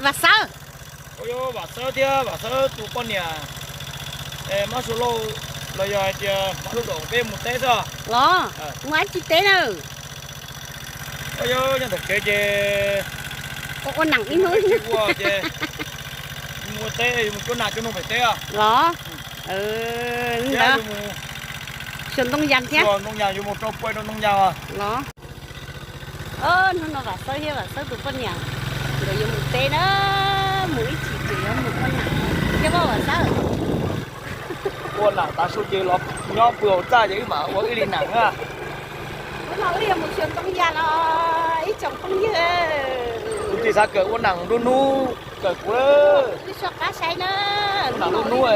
Vam Xawb. Ua yog Vam Xawb thiab Vam Xawb tus poj niam, Mab Suav Lauj, los yog hais tias Mab Lub Daum peb mus teb xwb. Los, mus dab tsi teb na? Ua yog nyob ntawm tsev ces ua nas ib hnub ua ces mus teb, mus cuab nas cuab noog pem teb os. Los, ntawd, xyuas ntoo yas thiab, ntoo yas yuav mus rau puas rau ntoo yas os. Los, hnub no Vam Xawb thiab Vam Xawb tus poj niam nkawd yuav mus teb na, mus ib chim ces yuav mus ua nas thiab Vam Xawb. Ua nas tav su ces los nyob pw hauv txaj ces wb mam ua ib li nas na. Hnub no wb yuav mus xyuas ntoo yas los ib tsoom phooj ywg. Kuv tsis xav kawm ua nas nruab hnub, kawm kuv lawm. Wb soj qab saib na. Ua nas nruab hnub,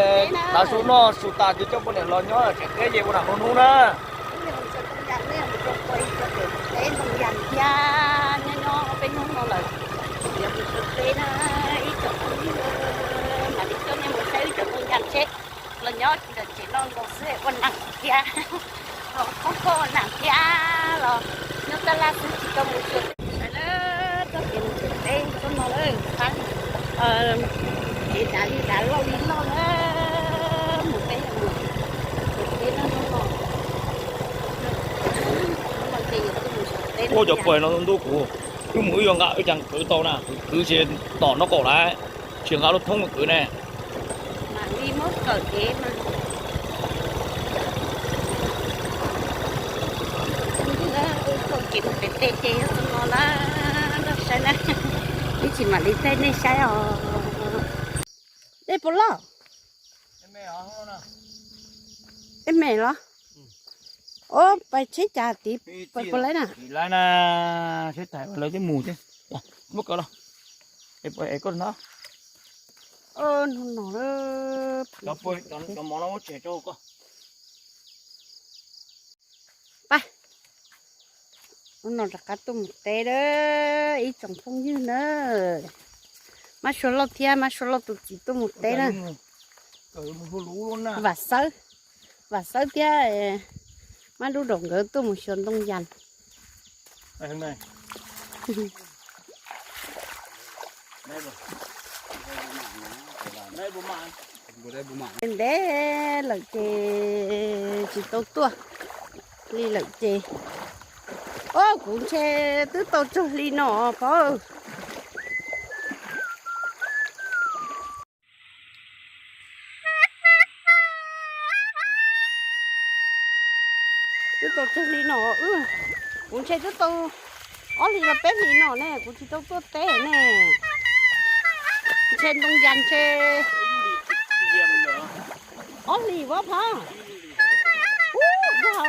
tav su noj su tas ces coj poj niam los nyob tsev teb ces ua nas nruab hnub na. Wb yuav mus xyuas ntoo yas, wb yuav mus rau puas rau pem teb ntoo yas thiab, nyob nyob peb hnub no lawm, yuav mus xyuas teb na. Ib tsoom phooj ywg, mam li coj nej mus saib wb cov ntoo yas seb los nyob tsis ntawm tsev no nkaus xwb ua nas thiab, los khoob koj ua nas thiab los nyob tab laj xwb tsis tau mus xyuas. Saib na, txoj kev mus xyuas teb txoj no lawm, kev dav li dav loj li loj na, mus peb mus xyuas teb no no. Ua cov pais no ntuj kuv, wb mus wb yuav nqa wb cas kwv tau na, kwv kwv ces tom no qaum lawm, tsis nqa lub thoob kwv ne. Mam li muab kawm kev mas. Txoj kev mus pem teb ces yog txoj no na, nrog saib na. Ib chim mam li thaij nej saib os. Dej puas loj? Dej me los? Ob, pais tsheb cas tid, pais puas laib na? Laib na, tsheb tais lawv twb mus thiab. Muab kawm los. Es koj no. Hnub no, cov mov no muab tshem rau koj. Pab, hnub no rov qab tuaj mus teb na, ib tsoom phooj ywg na. Mab Suav Lauj thiab Mab Suav Lauj tus txiv tuaj mus teb na. Vam Xawb, Vam Xawb thiab Mab Lub Daum nkawd tuaj mus xyuas ntoo yas. Ntev lawm ces tsis tau tuaj li lawm ces. Ob, kuv ntshe twb tau tsaug hli no pab. Twb tau tsaug hli no, kuv ntshe twb tau ob hlis los peb hlis no ne kuv tsis tau tuaj teb ne. Ntshe ntoo yas ntshe ob hlis vab phab. Ub, yog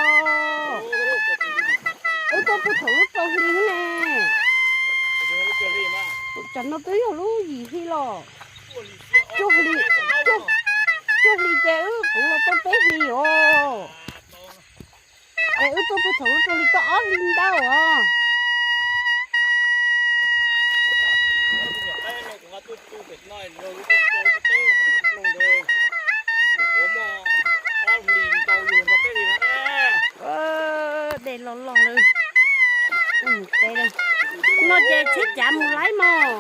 wb tuaj puag thaum lub rau hli ne. Tsam no twb yog lub yim hli los. Cuaj hli, cuaj hli ces wb kuv los tuaj peb hlis os. Es wb tuaj puag thaum lub rau hli tau ob hli ntau os. Dej loj loj li. No ces tsheb cav mus laib mog.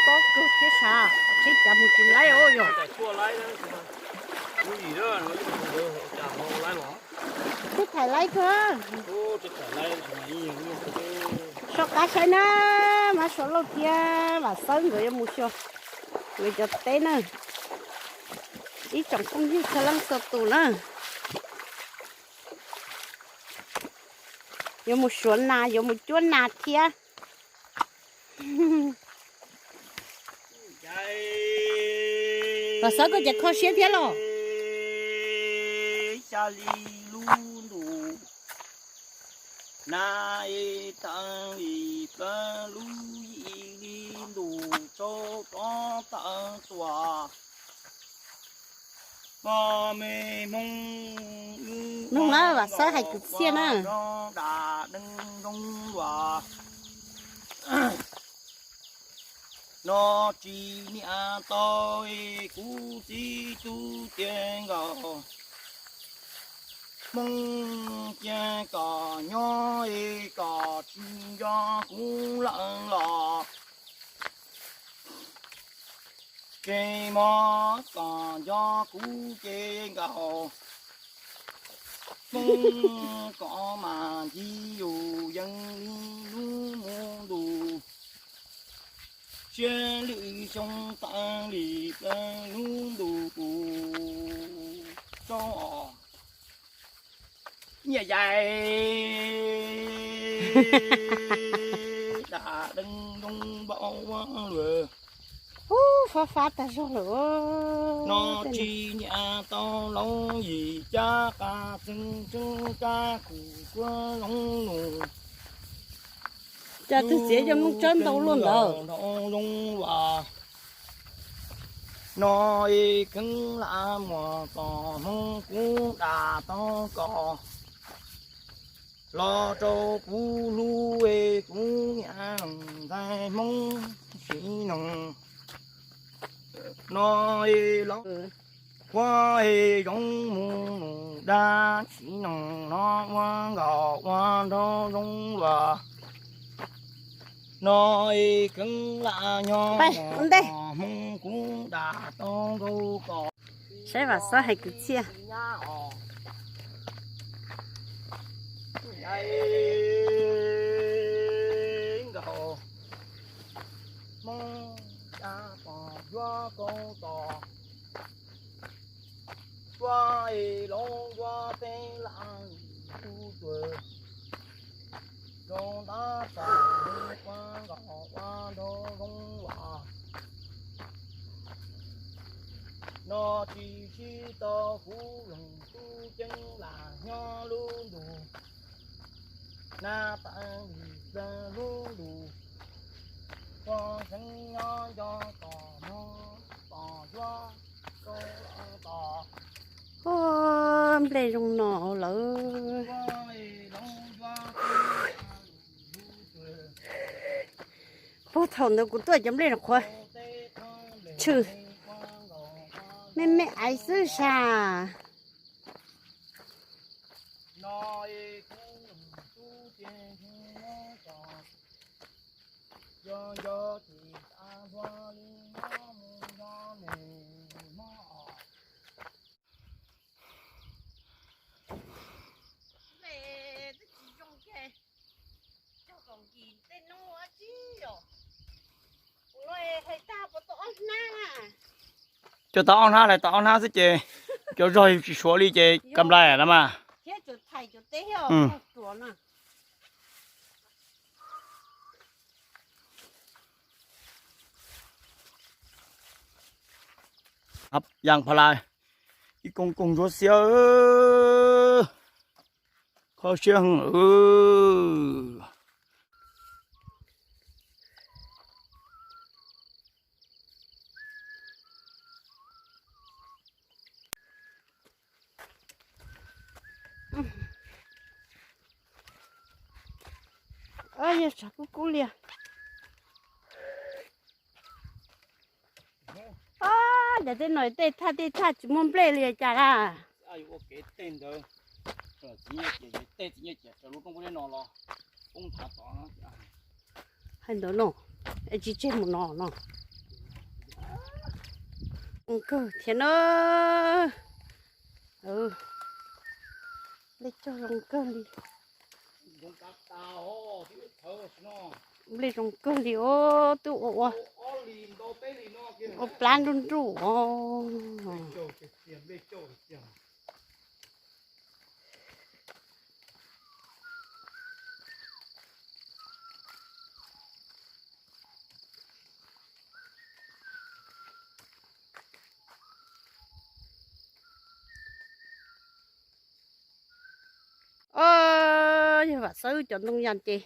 Tob kawg thiab sav, tsheb cav mus tsis laib os yog. Tsheb thaim laib kawg. Soj qab saib na, Mab Suav Lauj thiab Vam Xawb nkawd yuav mus xyuas nkawd cov teb na. Ib tsoom phooj ywg txhua leej txhua tus na. Yuav mus suav nas, yuav mus cuab nas thiab. Vam Xawb, koj ces kho siab thiab los? Xya li lub ntuj, nag ib teev li plaws, lub yim li ntuj tsaus rov taw tuaj. Mog me Hmoob, mloog na, Vam Xawb hais kwv txhiaj na. Nrog dam neeg zoo luag, no tsis niam tau kuv txiv tub tiag nkaus. Hmoob cia kom nyob es kom tsis nco kuv lawm los, ces mov kom nco kuv ces nkaus. Hmoob kom mas ncig yus yeej li lub mus ntus, siab lwm xyoo tawm li plaws lub ntus kuv rau os. Nyiaj yais dam deej zoo npaum ua luaj. Ub, fab fab tag zog lawm. No tsis nyiam tau loo yim cab qas txeeg tseeb kab kuv kuab zoo nus. Cas twb txiav cov Hmoob tsawb ntau luaj ntawd. Nrau zoo luaj. No es kheev lam muas kom Hmoob kuv dam tau kom los rau kuv hlub es kuv niam ntxhais Hmoob siv noog. No es los qhuav es zoo mus nus dab tsi noog no ua nkaus ua nrau zoo luaj. No es kheev lam nyob ua ntej Hmoob kuv dam tau nkaus kom. Saib Vam Xab hais kwv txhiaj. Nkaus Hmoob dab pom yuav kau tos. Tsuas es loo yuav peb lam tu tuag, zoo ntab pom ua nkaus ua nrau zoo luaj. No tsis sib tau kuv loos tub ceeb lam nyob lub ntus, nab tawm li plaws lub ntus, koj xeeb nyob nco kom no kom yuav rau tos. Ua nplej zoo no lawm. Puag thaum ntawd kuv tuaj cov nplej no qhuav tshwm me me aiv xwb sas. Cov tau ob hnab, lawv tau ob hnab xwb ces cov zog tsis suav li ces kam nplai na mas. Yaa pha la, ib koog koog ntsuab xiab, kho siab heev. Yog tshav kub kub li. Cov tej no tej thaj tej thaj tsis muaj nplej li cas la. Hais ntawd no, tsis tseg mus no no. Zoo kawg thiab na. Nplej cog zoo kawg li. Nplej zoo kawg li os, twb ua ua, ua plab nruj nruj os. Yog Vam Xawb cov ntoo yas ces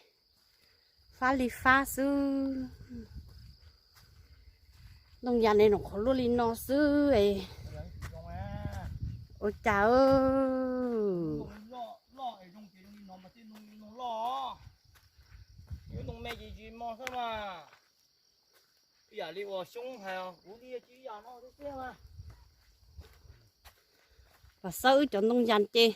fab li fab xwb. Ntoo yas ne, nws qhuav luaj li no xwb es. Ua cas Vam Xawb wb cov ntoo yas ces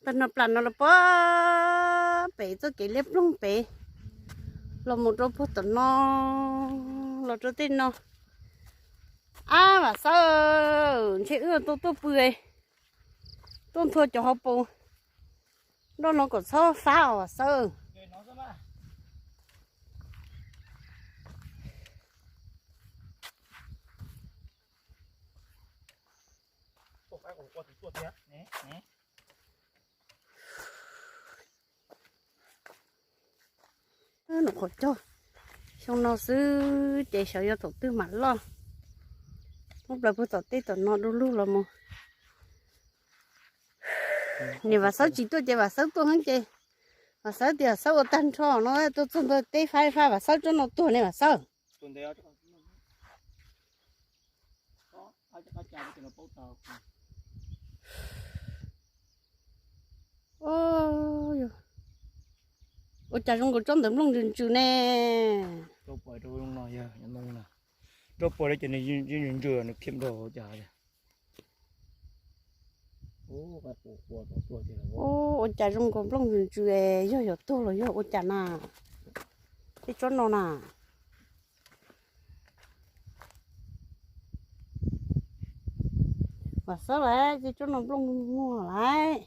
Tag no plas no los puag pem txoj kev liab ploog pem los mus rau puag tom no, los rau tej no. Ab Vam Xawb, ntshe wb tuaj tuaj pw, tuaj nthua cov hauv paus nroj no kom txhob fab os Vam Xawb. Nws qhuav cog xyoo no xwb ces xyov yuav thaum twg mam loj. Muab plaws puag tom tej tom no du lug los mus. Niam Vam Xawb tsis tuaj ces Vam Xawb tuaj heev ces Vam Xawb tias Vam Xawb ua tag nrho no tuaj txog ntawm teb fab fab Vam Xawb tsob no tuag ne Vam Xawb. Ua cas zoo nkaus tsob ntawd nplooj ntsws ntsws ne. Rau puas li ces nws ntsws ntsws nws khiam nrog ua cas. Ua cas zoo nkaus nplooj ntsws ntsws, yog yuav tuag los yog ua cas na. Tej tsob no na. Vam Xawb lawm, tej tsob no nplooj muag lawm.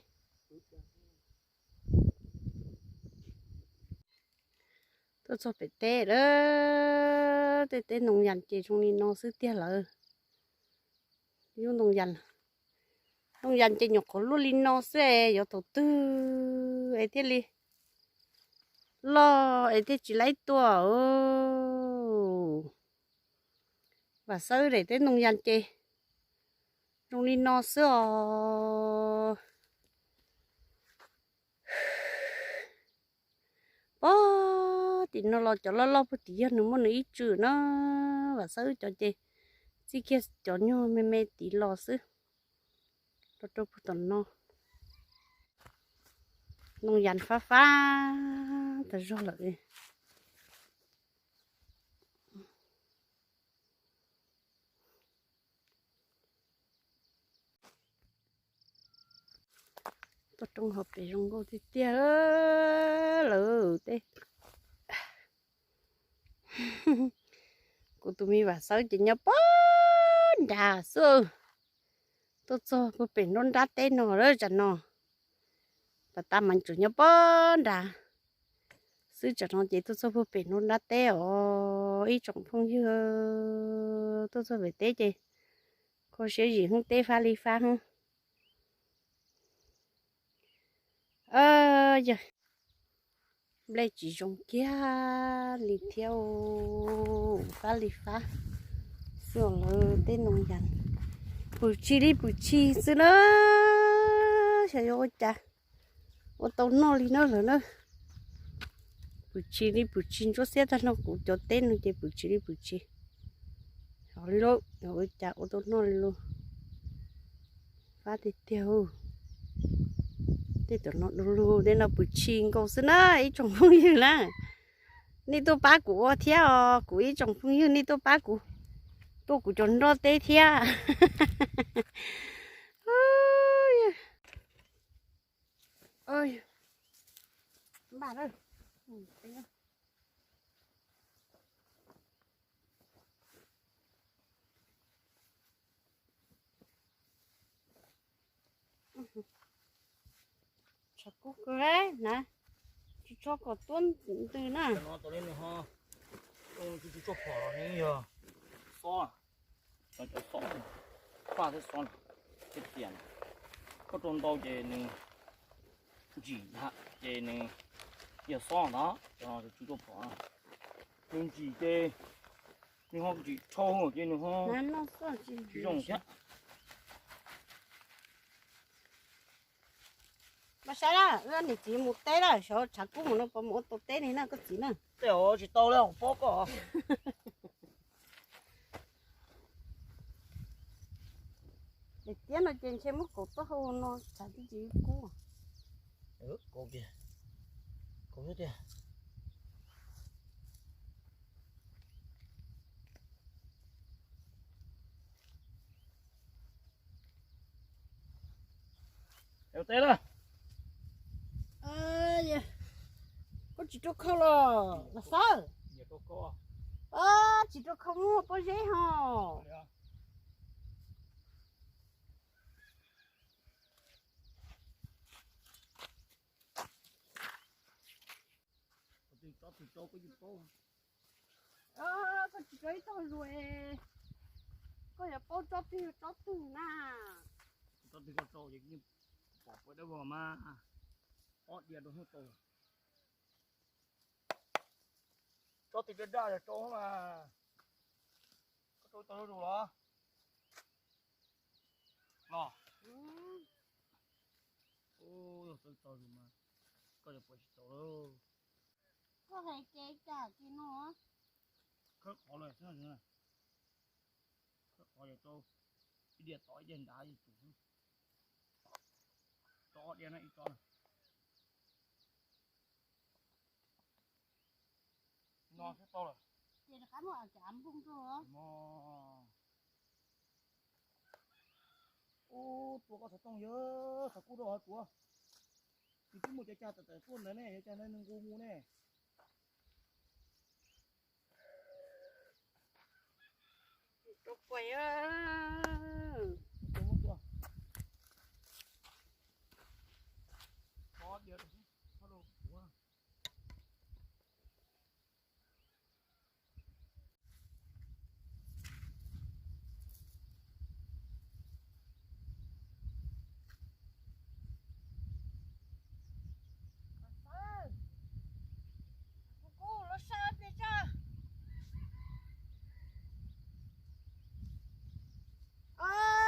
Tuaj txog pem teb lawm, tej teb ntoo yas ces zoo li no xwb tiag lawm. Yub ntoo yas, ntoo yas ces nyuam qhuav luaj li no xwb es yuav thaum twg es thiaj li loj es thiaj tsis laib tuaj. Vam Xawb daim teb ntoo yas ces zoo li no xwb os. Pog tim no los cov loj loj puag tim yog nws muaj nws ib tswm na. Vam Xawb cov ces txij kiag cov nyuag me me tid los xwb. Los rau puag tom no, ntoo yas fab fab tas zog lawm. Toj roob hauv pes zoo nkauj tiag tiag lawm tej. Kuv tus me Vam Xawb ces nyob pog nrad xwb. Tuaj txog puag pem nruab nrab teb no lawm tsam no. Pas tas mas tseem nyob pog nrad xwb, tsam no ces tuaj txog puag pem nruab nrab teb os ib tsoom phooj ywg. Tuaj txog pem teb ces kho siab zim heev, teb fab li fab heev. Yog nplej tsis zoo kiag li thiab, fab li fab xwb lawm tej ntoo yas. Pwm tshis li pwm tshis xwb na, xyov yuav ua cas ua tau noj li na lawm na. Pwm tshis li pwm tshis, ntsuab xiab tag no kuv cov teb no ces pwm tshis li pwm tshis. Xyov li lauj, ua cas ua tau noj li lauj. Fab tiag tiag. Tej tom no du lug, tej no pwm tshis nkaus xwb na ib tsoom phooj ywg na. Nej tuaj pab kuv ua thiab os, kuv ib tsoom phooj ywg nej tuaj pab kuv, tuaj kuv cov nroj teb thiab. Tshav kub kawg na, tsis tshua kom tuab ntws na. Tsis tshua phom los nws yog xob, cov xob, faj thiab xob, thiab tias koj rau ntau ces nws ntsim, ces nws yog xob ntag, cov no tsis tshua phom. Nws ntsim ces nws ho ntsim dhau ces nws ho tsis zoo thiab. Mas saib na, wb niam txiv mus teb lawm, xyov tshav kub mus no puas mus ua tau teb li na koj txiv na. Tej zaum tsis tau li, pob koj. Daim tiab no ces ntshe muab kaum taub hau no tshav tib tsis kub. Kaum tiag, kaum tiag. Ua teb lawm. Rau khau los Vam Xawb. Tsis rau khau muaj pob zeb ho. Koj tsis rau ib tog zus, koj yuav paub tsob twg tsob twg na. Tsob twg koj rau ces yeej pom pua dawb vog mas ob diav rau hnub tau. Tsob twg daj daj yog rau mas. Koj rau tau zuj zus los? Los. Yog tau zus mas koj yuav pom tsis tau lawm. Koj hais kev cas ces no. Khawb qhov lawm xwb. Khawb qhov yog rau ib diav tod ib diav nrad yog tsum xwb. Rau ob diav na ib tsob na. No xwb tau lawm. Ces rov qab muab cov av npog rau. Ub, tua koj xov tooj yog xov kub rau hov tuav. Nws twb muaj cov cag tawm tawm tuaj ntawd ne, cov cag ntawd nws nqus mus ne. Rau puas.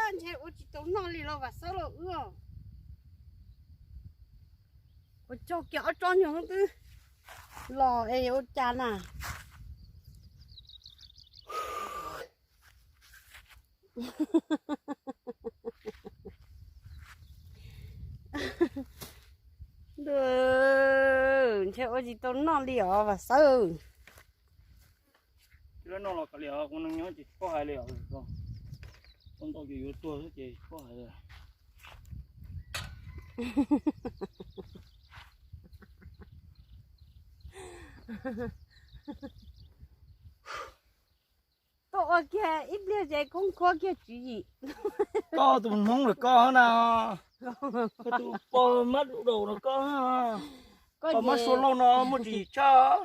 Ntshe ua tsis tau noj li los Vam Xawb los wb. Ua tsaug kiag ob tsob nyuag twb los es ua cas na. Ntshe ua tsis tau noj li os Vam Xawb. Tsis noj los kav liam, kuv neeg nyob ces tsis paub hais li os. Ua ntau ces yuav tuag xwb ces tsis paub hais li. Tuaj ua kiag ib pliag ces koob khuab kiag tswv yim. Koj tus Hmoob lawm koj na. Koj tus pog mab daum no koj. Pog mab sua lauj no muaj tswv yim tshaj.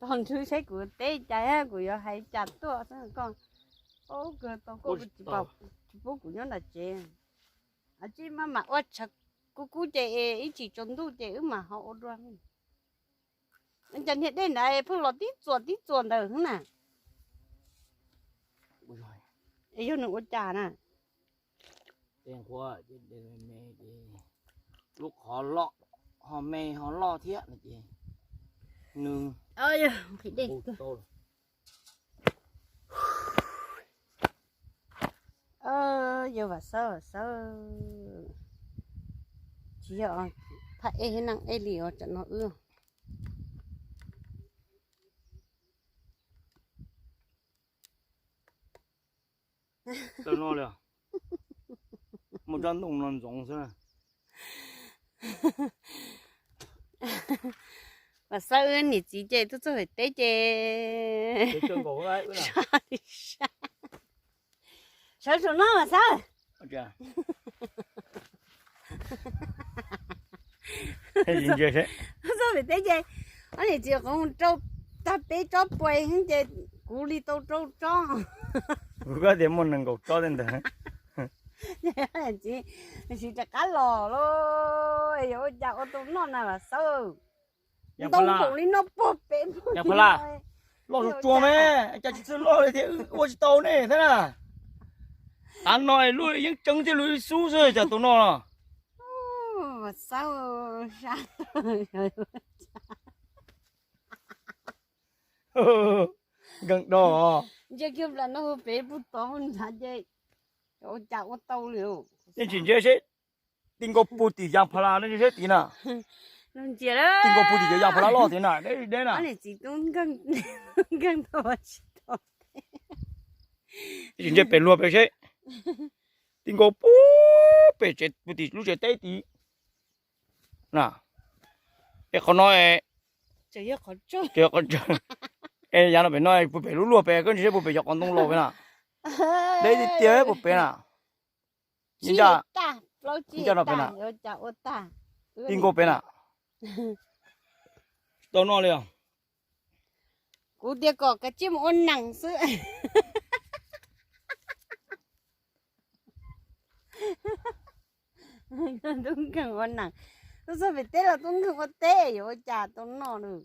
Tog nrhw saib kuv teb cas kuv yuav hais cas tuaj xwb koj. Paub kawg tau koj tsis pub kuv nyob nram tsev. Tsis maj mam ua tshav kub kub ces ib chim tsaus ntuj ces wb mam ho ua dua. Cas niag dej ntawd pheej los tib txuas tib txuas ntawd na. Es yog nws ua cas na? Lub qhov loj, ho me ho loj thiab no ces nws nqhis dej. Yog Vam Xawb, Vam Xawb, tsis yog thaj ej thiab neeg ej li os, tsam no wb. Tawm no li, muaj tsob ntoo no ntxoov xwb. Vam Xawb wb niam txiv ces tuaj txog pem teb ces sawv saum no Vam Xawb. Txog pem teb ces ob niam txiv qhov rau tag peb tsob puas ces kuv li tau rau tsob. Kuv koj tias muaj nees nkaum tsob tej ntawd. Txiv, tsis rov qab los lauj, yog ua cas ua tau noj na Vam Xawb. Ntau npaum li no puag pem. Yam pha la, loj tsuag tsuag me, cas tsis txawj loj li thiab, ua tsis tau ne thiab na. Tav no luj yeeb tseeb thiab luj xub xwb cas tus no. Vam Xawb, nkeeg do. Ntsia kiag nplawm no pem puag tod nrad ces ua cas ua tau li. Yeej tsis ntsia seb ti nkaus puag tim yam pha la no seb tid na. Ti nkaus puag tim cov yam pha la loj tid na, deb deb na. Yeej tsis ntsia pem luag pem seb. Ti nkaus puag pem tsev, puag tim lub tsev teb tid na. Es qhov no, Qhov tsawg. Es yav no pem no puag pem lub luag pem, koj ntsia puag pem cov qos ntoo laus pem na. Deb tiag tiag puag pem na. Nco no pem na. Tib nkaus pem na. Tsis tau noj li os. Kuv tias kom kav tsij mus ua nees xwb. Tub nkeeg ua nees, tuaj txog pem teb los tub nkeeg ua teb, yuav ua cas tau noj lawm.